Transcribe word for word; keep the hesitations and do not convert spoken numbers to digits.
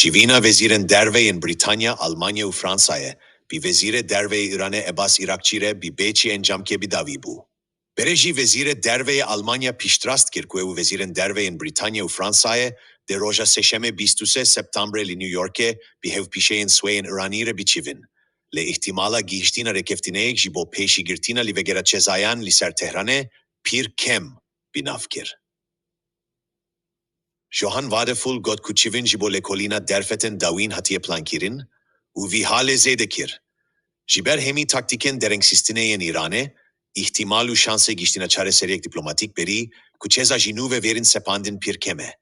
Civîna wezîrên derve yên Brîtanya, Almanya û Fransayê bi wezîrê derve yê Îranê Ebas Îrakçî re bi bêçî encamkê bi dawî bû. Berê jî wezîrê derve yê Almanya piştrast kir ku ew wezîrên derve yên Brîtanya û Fransayê dê roja sêşemê bîst û sê Septembrê li New Yorkê bi hevpîşeyên swêyên Îranî re biçivin. Lê îhtimala gihiştina rêkeftineyek ji bo pêşîgirtina li vegera çezayan li ser Tehranê pir kêm bi nav kir. Johann Wadephul got ku çivin ji bo lêkolîna derfetên dawîn hatiye plankirin û vî halê zêde kir. Ji ber hemî taktîkên derengsistinê yên Îranê, îhtimal û şansê gihiştina çareseriyek dîplomatîk berî ku çeza ji nû ve vêrin sepandin pir kêm e.